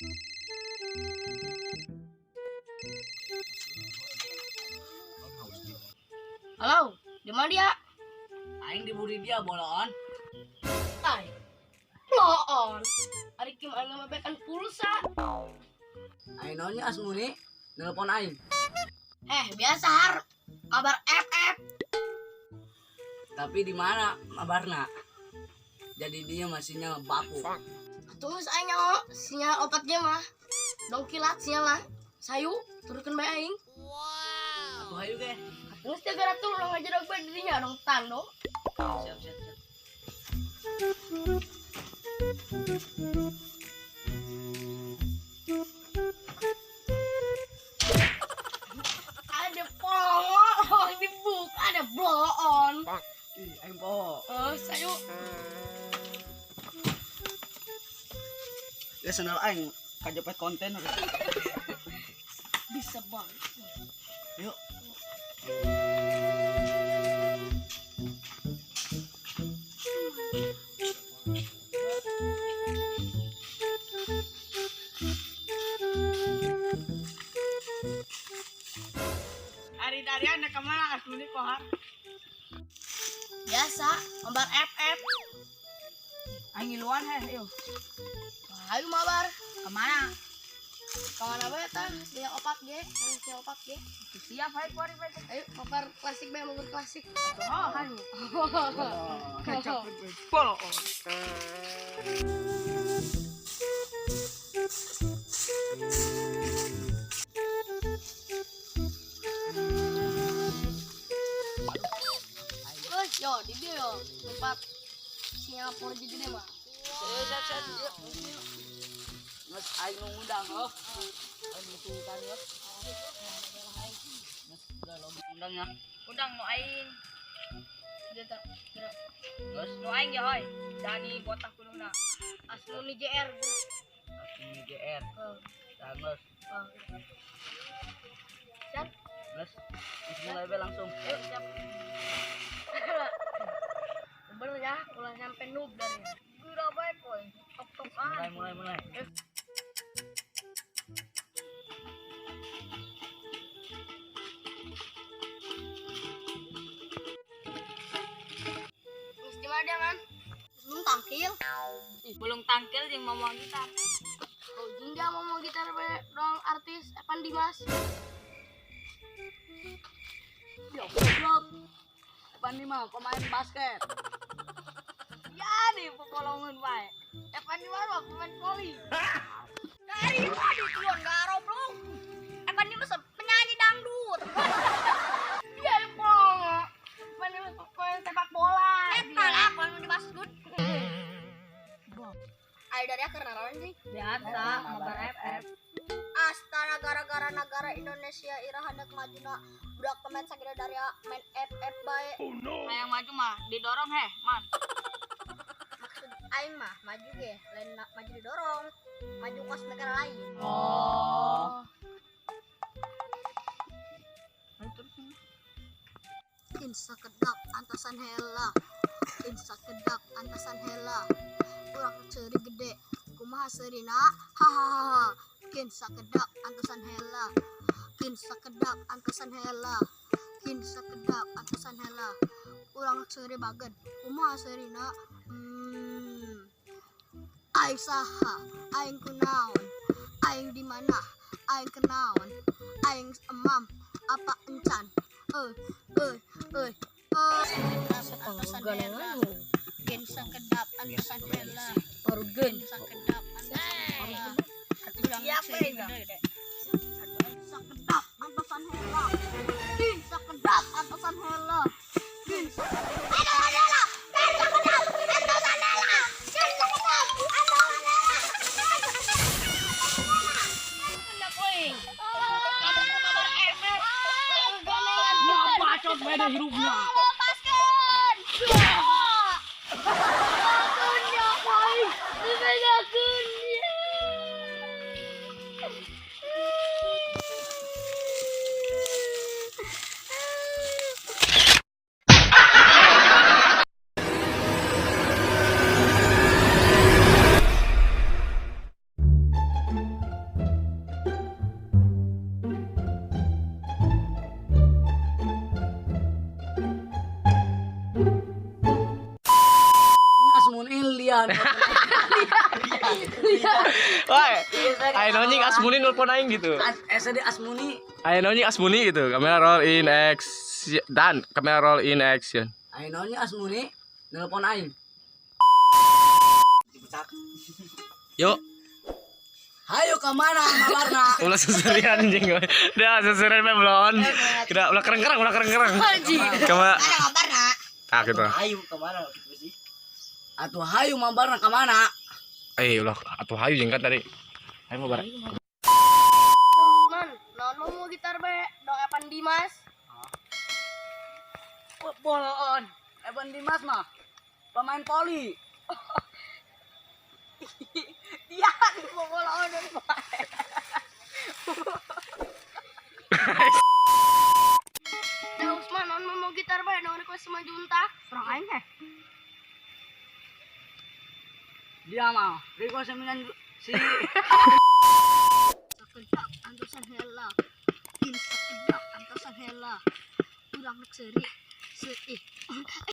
Halo, di mana dia? Aing diburi dia boloon. Ay. Bloon. Ari kim aing mah bekan pulsa. Aing naonnya Asmuni nelpon aing. Eh, biasa har. Kabar FF. Tapi di mana kabarna? Jadi dia masihnya baku. Tunggu aing nyaho sinyal 4G mah. Dong kilat sinyal lah. Sayu, turunkan bae aing. Atuh hayu ge. Terus dia gara turun aja dong bae dirinya dong tando. Siap siap siap. Ada pohon dibuka ada bloon. Ih, aing poho. Oh, sayu. Ya sandal aing kajepet konten. Bisa banget. Yuk. Ari Darian ka mana Asmuni kohar? Biasa, mabar FF. Aing ngiluan heh yuk. Ayo mabar. Kemana? Kawan apa ya tah? Dia 4G, sinyal 4G. Siap hayu kuari bae. Ayo mabar klasik bae, mabar klasik. Oh, hayu. Kacau bolo. Terus yo di dia yo tempat sinyal 4G gede mah. Siap siap siap. Yuk. Nges aing nu ngundang heuh. Aing nu yo. Nges udah lo undang ya. Undang nu aing. Dia tak kira Nges Nu aing ya hoy. Dani botak kuluna. Asmuni JR. Asmuni JR. Oh, Tah nges. oh. Siap, Nges. Nges mulai be langsung. ayo siap. Bener ya, ulah sampai noob dari. Udah bae poy. Tok-tokan. Mulai mulai mulai. Terus gimana dia man? Belum tangkil. Belum tangkil jeung ngomong gitar. Oh, jeung dia mau gitar be dong artis Evan Dimas. Yo, goblok. Evan Dimas pemain basket. Ya nih pekolongan bae. Evan Dimas mah pemain voli. Dari tadi tuan garoblok. Evan Dimas penyanyi dangdut. Dia emang. Evan Dimas pemain sepak bola. Eta lah kalau Dimas dut. Ayo dari akar naron sih. Biasa mabar FF. Astana gara-gara negara Indonesia ira hendak majuna budak pemain sagede dari main FF bae. Hayang maju mah didorong heh, man. Maksud aing mah maju ge lain maju didorong, maju kos negara lain. Oh. Insa kedap antasan hela. Insa kedap antasan hela. Urang seuri gede kumaha seurina? Hahaha. Kin sakedap antasan hela. Kin sakedap antasan hela. Kin sakedap antasan hela. Urang seuri bagen kumaha seurina? Aing saha? Aing kunaon? Aing di mana? Aing kenaon? Aing emam apa encan? Eh eh eh eh. Antasan hela. Kin sakedap antasan hela. Barugen. Kin sakedap antasan hela. Siap we gede. Sakedap antasan hela. Kin sakedap antasan hela. Kin sakedap. Aduh, aduh, aduh. Kin sakedap antasan hela. Kin sakedap antasan hela. Hendak euy. Kabar FF. Ya bacot beda hirupna. Lepaskan. Akunnya, boy. Akunnya. Dia. Wah, aya naon nying Asmuni nelpon aing gitu. SD Asmuni. Aya naon nying Asmuni gitu. Kamera roll in action dan kamera roll in action. Aya naon nya Asmuni nelpon aing. Yuk, Hayu ka mana mabarna? ulah seserian anjing. Dah seserian mah belum. Kita ulah kereng-kereng, ulah kereng-kereng. Kama Mana kabarna? ah gitu. Hayu ka mana gitu sih? Atuh hayu mabarna ka mana? Eh, ulah atuh hayu jeung kan tadi. Hayu mau bareng. Man, naon mau gitar be? Dong Evan Dimas. Bolon. Evan Dimas mah pemain poli. Dia di pokoknya bae. Dah Usman, naon mau gitar be? Dong request Simanjuntak. Urang aing heh. Dia mah Riko seminan si Sakedap antosan hela. In sakedap antosan hela. Urang rek seuri. Seuri.